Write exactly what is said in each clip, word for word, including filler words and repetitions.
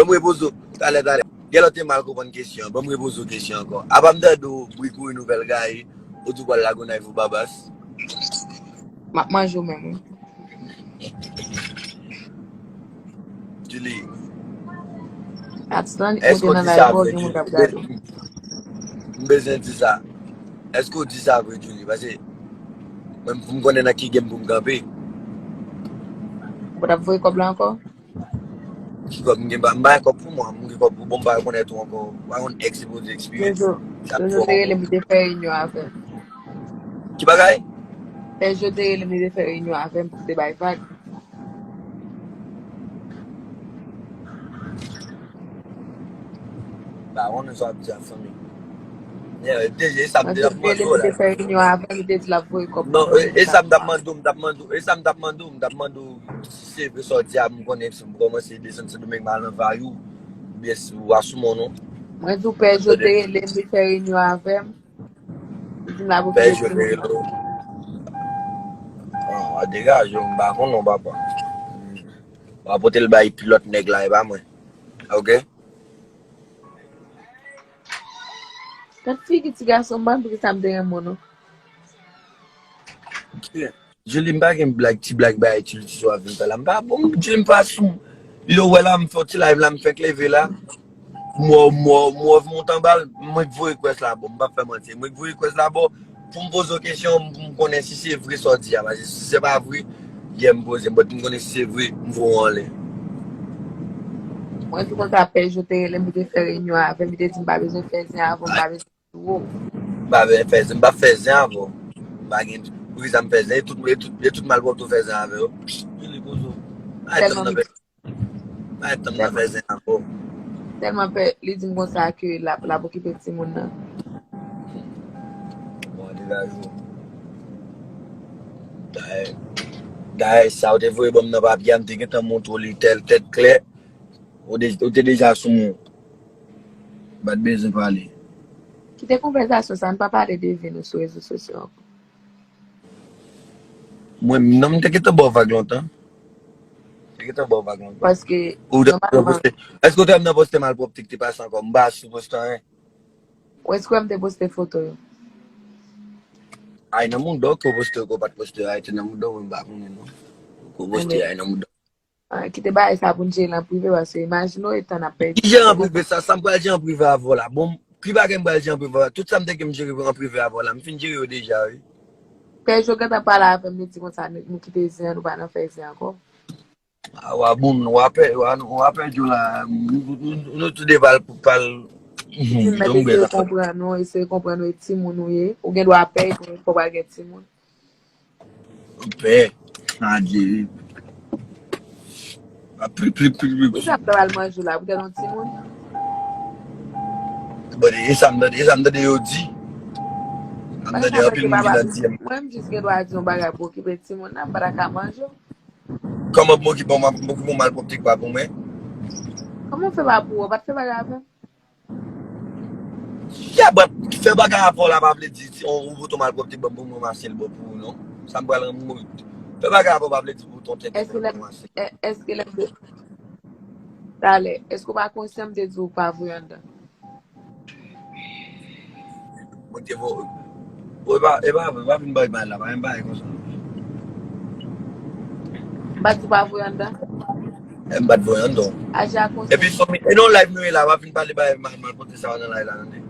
Ban m repoze w. Talè, talè. Gen lè w te mal konprann kesyon an. Ban m repoze w kesyon an ankò. Apa m tande w bri kouri nouvèl gaye, ou di w pral Lagonayiv ou Babas? M ap manje w menm, wi. Julie, Atis lan, li èske w di sa vre, Julie? M bezwen, m bezwen di sa. Èske w di sa vre, Julie? Paske mwen, pou m konnen nan ki game pou m kanpe. Ou pa t ap voye kòb la ankò? Ki kòb m gen? M pa, m pa gen kòb pou mwen, m gen kòb pou, bon, m pa rekonèt ou ankò. Ou pa konn ex se pou di experience. Jojo, Jojo te rele m, li te fè reyinyon avè m. Ki bagay? Pè Jo te rele m, li te fè reyinyon avè m pou te bay vag. Ba, ou konnen sa w ap di a, fanmi. Yeah, deja, e sa m te ap mande w la. Li te fè reyinyon avè m, li te di l ap voye kòb pou mwen. Non, e sa m t ap mande w, m t ap mande w, e sa m t ap mande w, m t ap mande w si se vre sa w di a, m konnen si m kòmanse desann Sendomeng, m al nan Vayou, oubyen si w a sou mòn ou. Mwen di w Pè Jo te rele m, li fè reyinyon avè m. Li di m l ap okipe timoun nan. Pè Jo te rele w. Ah, w a degaje w, m pa konn non, papa. W a pote l bay pi lòt nèg la, e pa mwen. Ok? Gad figi ti gason, m pa konn poukisa m te renmen w non. Julie, m pa gen blag, ti blag bagay ti, ti sou a vin fè la. M pa bon, Julie, m pa sou. Yo wè la, m fè yon ti live la, m fèk leve la. M wè, m wè, m wè, m wè w monte anba l, mwen k voye request la ba w, m p ap fè manti. Mwen k voye request la ba w, pou m poze w kesyon, pou m konnen si se vre sa w di a. Paske si se pa vre, yè m poze, but m konnen si se vre, m voye w anlè. Mwen di konsa, Pè Jo te rele m, li te fè reyinyon avè m, li te di m pa bezwen fè zen avè w, m pa bezwen di w. M pa bezwen fè zen, m p ap fè zen avè w. M pa gen, poukisa m fè zen, e tout, e tout, e tout malpwòpte w fè zen avè yo. Julie, poze w. Ay, tann nan fè Pa tann nan fè zen avè w. Tèlman pè, li di m konsa ke l ap, l ap okipe timoun nan. Bon, degaje w. Dayè, dayè, sa w te voye ban m nan papye a, m te gentan montre w li tèl tèt klè. Ou de-, ou te deja sou moun. M pa t bezwen pale. Kite konvèsasyon sa, n pa pale de vi nou sou rezo sosyo ankò. Mwen, non, m te gentan ba w vag lontan. M te gentan ba w vag lontan. Paske, ou te nòmalman poste. Èske ou te wè m nan poste malpwòpte ki te pase ankò? M pa sou poste anyen. Ou èske w wè m te poste foto yo? Ay, nan mouda w ke w poste yo, ke w pa t poste yo, ay, te nan mouda w, mwen m pa konnen non. Ke w poste, ay, nan mouda w. Ah, kite bagay sa pou n jere l an prive, paske imajine w e tan n ap pèdi. Ki jere an prive sa? Sa m pral jere an prive avè w la? Bon, ki bagay m pral jere an prive avè w la? Tout sa m te gen m jere an prive avè w la, m fin jere yo deja, wi. Pè Jo gentan pale avè m, li di konsa, nou, nou kite zen an, nou pa nan fè zen ankò. Ah, w a bon, w a pè, w a, w a pèdi w la, nou, nou, nou tou de pral, pral, li di m mèt eseye konprann ou, eseye konprann ou, e timoun ou ye, ou gen dwa pè, fò w pral gen timoun. Pè, adye. A, pli, pli, pli, pli. Poukisa m ta pral manje w la? Poutèt yon timoun? Bon, e sa m tande, e sa m tande yo di. M tande anpil moun ki nan di m. Mwen, m jis gen dwa di yon bagay pou okipe timoun nan, m pa ta ka manje w. Kòman pou m okipe w, m okipe w malpwòpte ki pa pou mwen? Kòman w fè pa pou ou? Ou pa t fè bagay avè m? Ya, but fè bagay avè w la pa vle di si on, ou bout on malpwòpte ban m pou mwen mache l bò pou ou non. Sa m pral rann mwen. Fè bagay avè w pa vle di bout on tenten ban m pou mache. Èske lè m te, talè, èske w pa konsyan m te di w pa voye anndan? Mwen te voye. Bon, e pa, e pa vre, pa vin bay mal la, pa vin bay konsa. M pa di w pa voye anndan. E m pa t voye anndan. Aji a konsèy. Epi fanmi, e nan live nou ye la, pa vin pale bay mal, mal pote sa nan live la, tande.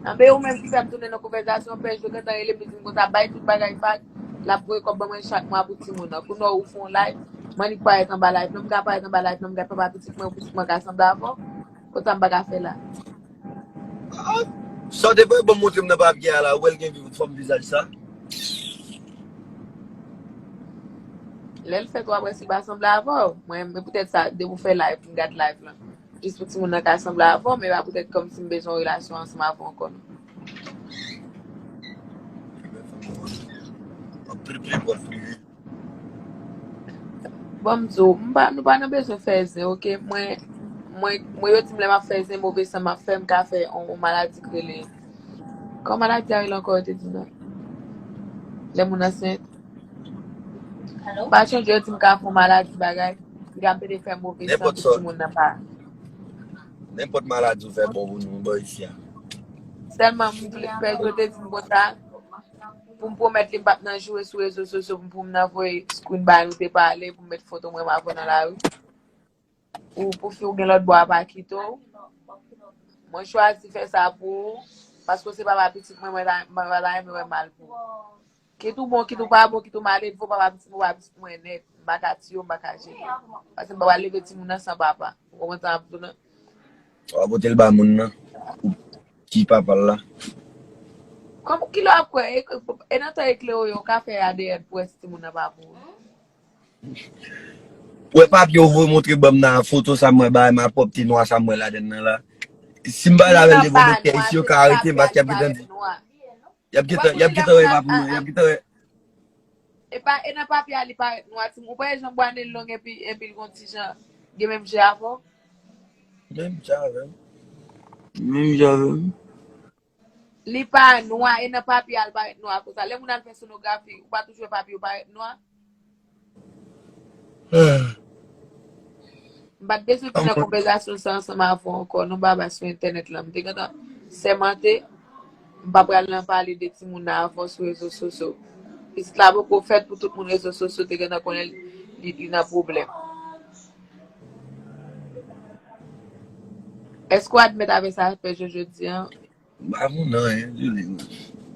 Anben ou menm ki fè m tounen nan konvèsasyon, Pè Jo gentan rele m, li di m konsa, bay tout bagay vag, l ap voye kòb ban mwen chak mwa pou timoun nan. Kounye a ou fè yon live, m annik parèt anba live, non m ka parèt anba live, non m gad papa pitit mwen, pitit mwen ka sanble avè w. Konsa m pa ka fè la. Ah, sa w te voye ban m montre m nan papye a la, ou wè l gen vi-, fòm vizaj sa? Lè l fèt, w ap wè si l pa sanble avè w. Mwen, men poutèt sa, depi w fè live, m gad live lan. Jis pou timoun nan ka sanble avè w, men pa poutèt kòmsi m bezwen yon relasyon ansanm avè w ankò, non. Anpil pye pòt li. Bon, m di w, m pa, nou pa nan bezwen fè zen, oke? Mwen, mwen, mwen, yo di m lè m ap fè zen, move san m ap fè, m ka fè yon, yon maladi k rele, kòman maladi a rele ankò, yo te di non? Lè moun ansent. M pa chonje, yo di m ka fè yon maladi bagay, m ka plede fè move san pou timoun nan pa. Nenpòt maladi ou fè bon pou nou bò isi a. Sèlman m vle fè, yo te di m konsa, pou m pwomèt li m p ap nan joure sou rezo sosyo pou m, pou m nan voye screen bagay nou te pale, pou m met foto mwen m avè w nan lari. Ou pou fi w gen lòt bò a pa kite w. Mwen chwazi fè sa pou ou, paske w se papa pitit mwen, mwen ta, mwen pa ta renmen wè mal pou ou. Kit ou bon, kit ou pa bon, kit ou maledve, w papa pitit mwen, w papa pitit mwen nèt. M pa ka tiye w, m pa ka jete w. Paske m pa pral leve timoun nan san papa. Ou konprann sa m ap di w nan? W a pote l ba moun nan. Ou ki papa l la. Kòm ki lè w ap kwè? E, e nan tan eklere w yo, w ka fè A D N pou wè si timoun nan pa pou ou. Ou wè papye ou voye montre ban m nan, foto sa m wè, bagay malpwòpte nwa sa m wè ladann nan la. Si m pa avè l devan doktè isi, yo ka arete m paske y ap gentan di. Y ap gentan, y ap gentan wè e pa pou mwen, y ap gentan wè. E pa, e nan papye a li parèt nwa, timoun. Ou pa wè jan bwa nen l long epi, epi l gon ti jan, gen menm je avè w? Menm je avè m. Menm je avè m. Li pa nwa, e nan papye a l parèt nwa konsa. Lè moun al fè sonografi, ou pa toujou wè papye yo parèt nwa? M pa t bezwen vin nan konvèsasyon sa ansanm avè w ankò, non, baba, sou entènèt la. M te gentan sèmante, m pa pral nan pale de timoun nan avè w sou rezo sosyo. Pitit la poko fèt pou tout moun rezo sosyo te gentan konnen li, li nan pwoblèm. Èske w admèt avè sa Pè Jojo di an? M pa konn anyen, Julie.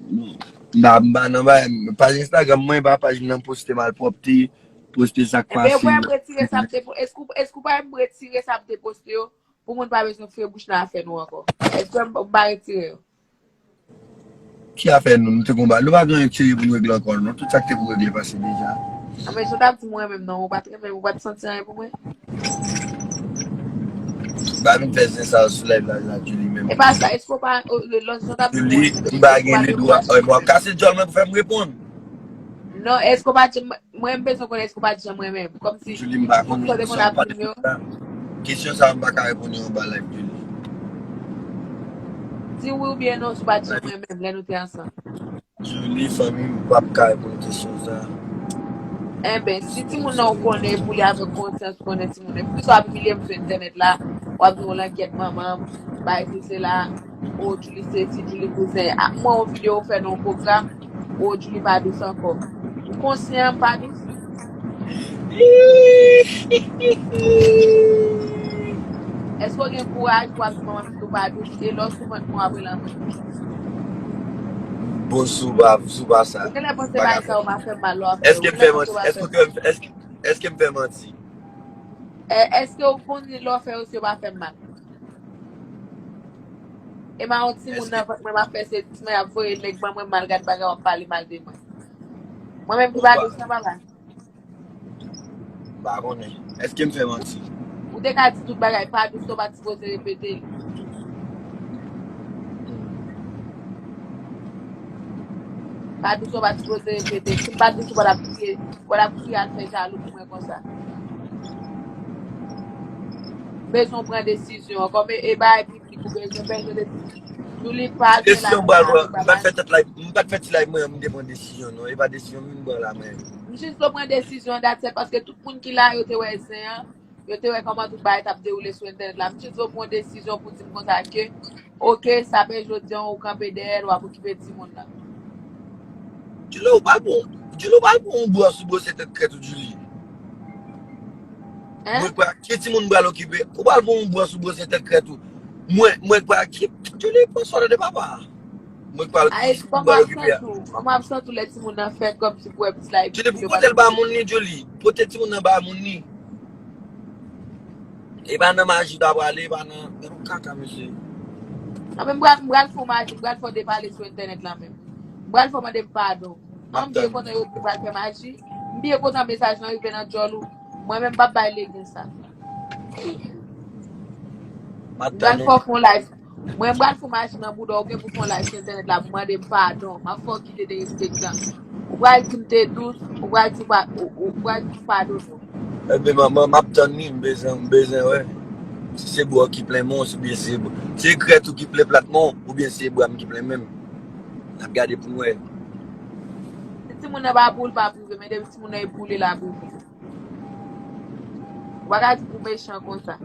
M pa, m pa nan bagay, paj Instagram mwen, e pa paj m nan poste malpwòpte, poste sa k pase. Ebyen, ou pa retire sa m te, èske, èske ou pa retire sa m te poste yo pou moun pa bezwen foure bouch nan afè nou ankò? Èske m pa retire yo? Ki afè nou? Nou te gon bagay. Nou pa gen anyen serye pou nou regle ankò, non. Tout sa k te pou regle pase deja. A, men jan w t ap di mwen menm, non, ou pa t renmen m, ou pa t santi anyen pou mwen? Ba nou fè zen sa sou live la, la, Julie menm. E pa sa, èske w pa, lòt jan w t ap di mwen, Julie, m pa gen ledwa, w ap kase djòl mwen pou fè m reponn. Non, èske w pa di, mwen, m bezwen konnen èske w pa t janm renmen m. Kòmsi, Julie, m pa konn sa w pa t renmen m. Kesyon sa a, m pa ka reponn yo anba live, Julie. Di wi oubyen non, si w pa t janm renmen m lè nou te ansanm. Julie, fanmi m p ap ka reponn kesyon sa a. Enben, si timoun nan ou konnen, pou li avèk konsyans, ou konnen timoun nan. Poukisa w ap imilye m sou entènèt la? W ap di w langyèt manman m, bay sesi sela, o Julie sesi, Julie kouzen. Ak mwen, yon videyo ou fè nan yon pwogram, o Julie pa dous ankò. Ou konsyan m pa dous? Èske w gen kouraj pou w ap di manman pitit ou pa dous, e lè w sou vant mwen w ap rele anmwe? Bon, si w pa, si w pa sa. Ou genlè panse bagay sa yo pa fè m mal lè w ap fè yo. Ou genlè panse yo pa fè m mal. Èske m fè manti? Èske w konnen lè w fè yo si yo pa fè m mal? E m a yon timoun nan vant mwen, m ap fè se ti mwen ap voye nèg ban mwen, m al gad bagay w ap pale mal de mwen. Mwen menm ki pa dous nan papa. M pa konnen. Èske m fè manti? Ou te ka di tout bagay, pa dous ou pa t sipoze repete l. Pa dous ou pa t sipoze repete l. Si m pa dous ou pa t ap kriye, ou pa t ap kriye al fè jalou pou mwen konsa. Bezwen w pran desizyon ankò, men e bagay piblik ou bezwen, pèsonn de Julie pa gen la. Kesyon m pral pran, m pa t fè tèt live, m pa t fè ti live mwen, m te pran desizyon non, e pa desizyon m vin pran la mwen. M jis vle w pran desizyon, that's it, paske tout moun ki la yo te wè zen an, yo te wè kòman tout bagay t ap dewoule sou entènèt la. M jis vle w pran desizyon pou di m konsa ke, oke, sa fè jodi an ou kanpe dèyè l, w ap okipe timoun nan. Julie, ou pral pran, Julie, ou pral pran yon bwòs ou bwose tèt krèt ou, Julie. Mwen pral ki timoun m pral okipe? Ou pral pran yon bwòs ou bwose tèt krèt ou. Mwen, mwen pral ki Julie pran sòlè de papa. Mwen pral ki timoun m pral okipe a. Kòman ap santi w lè timoun nan fèt kòmsi pou wè plis la epi Julie pote l ba moun li, Julie. Pote timoun nan ba moun li. E pa nan maji w ta prale, e pa nan, men yon kaka mesye. Nan men m pral, m pral fè w maji, m pral fè w depale sou entènèt la menm. M pral fè w mande m padon. An m byen kontan yo di m pral fè maji. M byen kontan mesaj lan rive nan djòl ou. Mwen menm m p ap bay legen sa. M pral fè w fè yon live. Mwen m pral fè w maji nan bouda w, ou gen pou fè yon live sou entènèt la pou mande m padon. M ap fè w kite derespektan. Ou pral di m te dous, ou pral di ou pa, ou, ou pral di m padone w. Ebyen manman, m ap tann li, m bezwen, m bezwen wè. Si se bò ki plen men w, oubyen se, se krèt ou ki plen plat men w, oubyen se bra m ki plen men m. N ap gade pou n wè. Si timoun nan pa pou l, pa pou l, men depi timoun nan e pou li, l ap pou li. Ou pa ka di pou mechan konsa.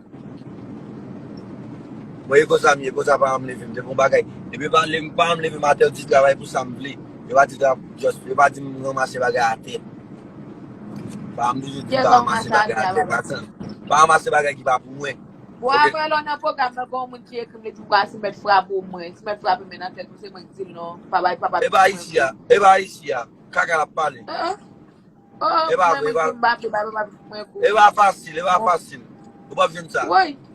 Mwen, e konsa m ye, konsa paran m leve m. Depi yon bagay, depi pa, paran m leve m atè, yo di travay pou sa m vle. Yo pa di, just, yo pa di m ranmase bagay atè. Paran m toujou di m pa ranmase bagay atè. Pa ranmase bagay ki pa pou mwen. Bon, apre lè w nan pwogram nan, gen yon moun ki ekri m, li di m, "Kwa, si mèt frape w, mwen, si mèt frape men nan tèt ou, se mwen ki di l non, pa bay papa." E pa isi a, e pa isi a. Kaka l ap pale. E pa vre, e pa, e pa fasil, e pa fasil. Ou p ap jwenn sa.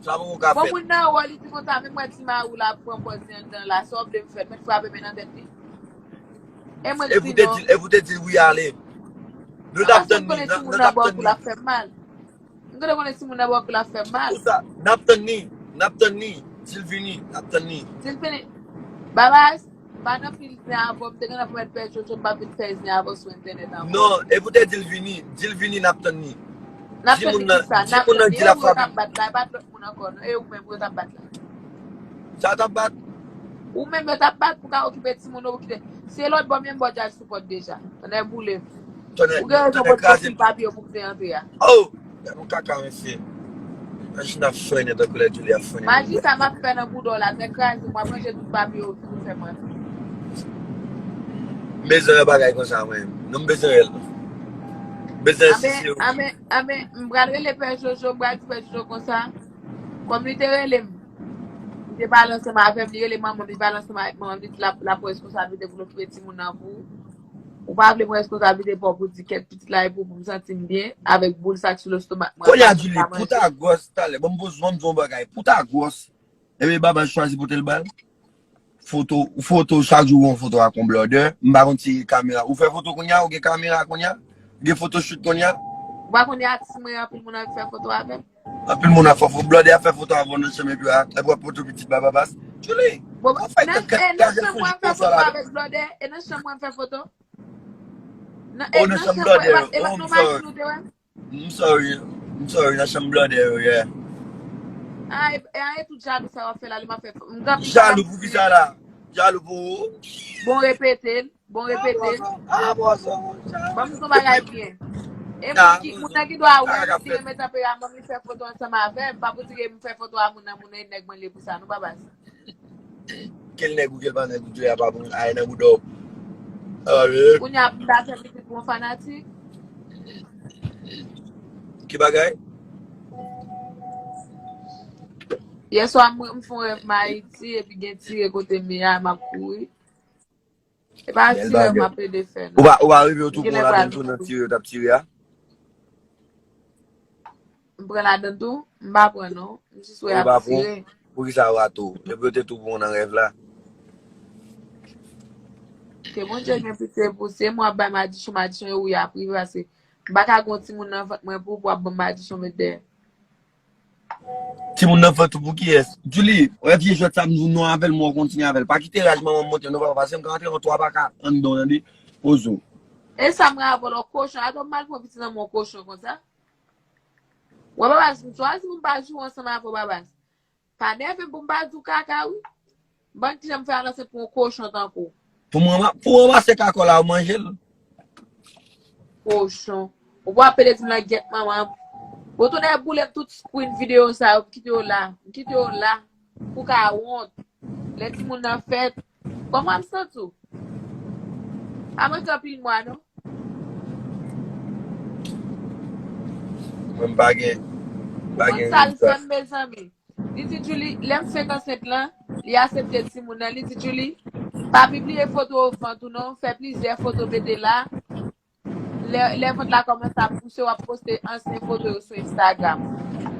Sa poko ka fèt. Bon, moun nan wè, li di konsa, menm mwen, ti mari w la pran pòz li anndan la, sa w vle m fè, mèt frape men nan tèt li. E mwen ki di non. E pou te di l wi, ale. Nou t ap tann li, nou t ap tann li. M te konnen timoun nan bò kou l ap fè m mal. Pou sa, n ap tann li, n ap tann li. Di l vini, n ap tann li. Di l vini. Babas, m pa nan pil zen avè w, m te gentan pwomèt Pè Jojo m p ap vin fè zen avè w sou entènèt ankò. Non, e pou te di l vini, di l vini, n ap tann li. N ap tann li pou sa, n ap tann li. E ou yo t ap bat la, e pa t lòt moun ankò, non. E ou menm yo t ap bat la. Sa t ap bat? Ou menm yo t ap bat pou ka okipe timoun yo, pou kite. Se lòt bò, menm bò djaz sou pòt deja. Tonnè boule. Ou gen rezon pou pil papye pou kite antre a. Oh! Gade yon kaka, mesye. Machin ap frennen tankou lè Julie ap frennen. Maji sa m ap fè nan bouda w la, tèt kraze m, w ap ranje tout papye yo pou fè mwen. M bezwen yon bagay konsa, mwen. Non, m bezwen rèl. M bezwen sisi yo. Anben, anben, m pral rele Pè Jojo, m pral di Pè Jojo konsa. Kòm li te rele m, li te pale ansanm avè m, li rele manman m, li pale ansanm avèk manman m, li di l ap, l ap pran responsablite pou l okipe timoun nan pou ou. Ou pa vle pran responsablite pa w pou di kèt pitit la e pou, pou m santi m byen avèk boul sa k sou lestomak mwen. Kounye a, Julie, pou ta gwòs talè, ban m poze, ban m di w yon bagay, pou ta gwòs, ebyen Babas chwazi pote l ba l. Foto, foto, chak jou yon foto ak yon blòdè. M pa konn si kamera. Ou fè foto kounye a, ou gen kamera kounye a? Ou gen foto shoot kounye a? Ou pa konnen atis mwen, anpil moun anvi fè foto avè m. Anpil moun ap fè foto. Blòdè ap fè foto avè w nan chanm epi ap ap pran foto pitit ba Babas. Julie, ou pa fè kèk kèk kèk foto avèk blòdè. E nan chanm mwen m fè foto. Nan, e nan chanm blòdè yo. Oh, m sorry. M sorry. M sorry, nan chanm blòdè yo, yeah. Ah, e, e, e tout jalou sa w ap fè la, li m ap fè. M kanpe. Jalou pou ki sa la? Jalou pou ou? Bon, repete l. Bon, repete l. Ah, bon, sa, bon, sa. Ban m di w bagay byen. E moun ki, moun nan ki dwa wè m, ki renmen tanperaman m, li fè foto ansanm avè m. Pa pou di ke m fè foto a moun nan, moun nan e nèg mwen li ye pou sa, non, Babas. Ke l nèg ou ke l pa nèg ou, Julie a pa bon, ay nan bouda w. Kounye a pou m ta fè pitit pou yon fanatik. Ki bagay? Yèswa, m, m fè yon rèv m Ayiti, epi gen tire kote m ye a, m ap kouri. E pa ti rèv m ap plede fè, non. Ou pa, ou pa rive w tou pran ladann tou nan tire yo t ap tire a? M pran ladann tou? M pa pran, non. M jis wè y ap tire. Poukisa w rato? Depi yo te tou pran w nan rèv la. Ke Bondye gen pitye pou se mwen ap bay madichon, madichon yo wi ap rive, paske m pa ka gen yon timoun nan vant mwen pou, pou ap ban m madichon met dèyè. Timoun nan fè tou pou kiyès? Julie, wè vye jwèt sa m di w non avè l, mwen kontinye avè l. Pa kite raj manman m monte non papa, paske m ka antre yon twa paka anndan w tande. Poze w. E sa m rapò lò kochon, atò m mal pran pitit nan men yon kochon konsa. Wè Babas, m chwazi pou m pa joure ansanm avè w Babas. Pa nève m pou m pa di w kaka wi. Ban kijan m fè al ansent pou yon kochon tankou w. Pou mwen, pou w ranmase kaka w la, ou manje l. Kochon. Ou pa pede di m nan gyèt manman m. Bon, tonnè boule m tout screen videyo sa yo, m kite yo la. M kite yo la. Pou ka wont. Lè timoun nan fèt. Kòman m santi w? Pa manke anpil mwa, non. Mwen m pa gen, m pa gen. Ou konn sa l fè m, mezanmi? Li di Julie, lè m fenk ansent lan, li aksepte timoun nan. Li di Julie, pa pibliye foto vant ou non, fè plizyè foto mete la. Lè, lè vant la kòmanse ap pouse, w ap poste ansyen foto yo sou Instagram.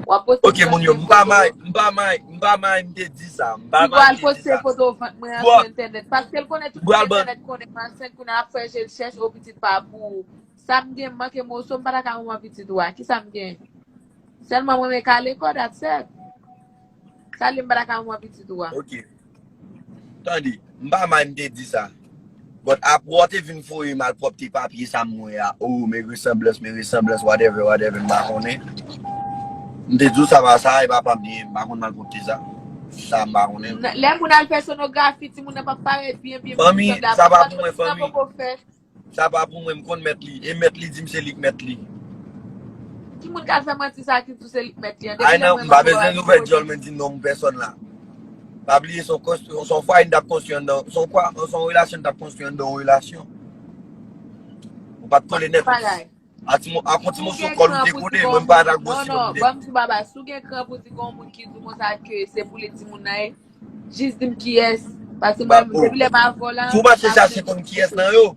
W ap poste. Ok, moun yo, m pa may, m pa may, m pa may, m te di sa. M pa may, m te di sa. Li pral poste foto vant mwen an sou entènèt. Paske l konnen tout moun entènèt konnen m ansent, kounye a l ap fè je l chèch, o pitit pa pou ou. Sa m gen, m manke moso, m pa ta ka manman pitit ou a. Kisa m gen? Sèlman mwen renmen kale kò, that's it. Sa li m pa ta ka manman pitit ou a. Ok. Tande, m pa may m te di sa. But apre w te vin voye malpwòpte papye sa m wè a. Oh, men resanblans, men resanblans, whatever, whatever, m pa konnen. M te di w sa pa sa, e pa pa byen, m pa konn malpwòpte sa. Sa m pa konnen. Lè moun al fè sonografi, timoun nan p ap parèt byen, byen, fanmi, sa pa pou mwen, fanmi. Sa pa pou mwen, m konn mèt li. E mèt li di m se li k mèt li. Ki moun k al fè manti sa ki di w se li k mèt li an? Ay non, m pa bezwen nouvèl dyòl, mwen di non, m pèsòn la. Pa bliye se yon konstri- se yon fwaye n t ap konstwi anndan, se yon kwa- se yon relasyon n t ap konstwi anndan yon relasyon. Ou pa t kole nèt. Bagay. A ti mo- a kon ti Si w moso gen kòl ou kran te pou kole, di mwen m pa t ap gwo non, si non, moun te. Ban m di w bagay, si w gen kran pou di gon moun ki di w konsa ke se pou li timoun nan ye, jis di m kiyès. Paske Ba- mwen, depi lè m avè w la, Si w mache chache konn kiyès nan yo.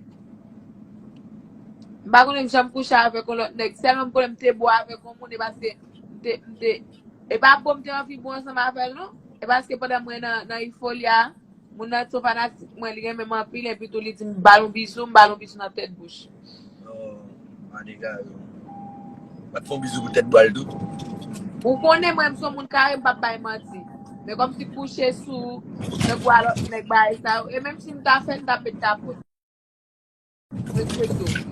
M pa konnen m janm kouche avèk yon lòt nèg. Sèlman m konnen m te bo avèk yon moun, e paske m te, m te, e pa bo m te anvi bo ansanm avè l, non. E paske pandan mwen nan, nan Euphoria, moun nan se yon fanatik mwen, li renmen m anpil, epi tou li di m ba l yon bizou, m ba l yon bizou nan tèt bouch. Oh, pa dega yo. Pa t fè yon bizou pou tèt bwa l tou. Ou konnen mwen, m se yon moun kare, m p ap bay manti. Men kòmsi kouche sou nèg ou a lòt nèg bagay sa yo. E menm si m ta fè, m t ap met kapòt. Respekte w.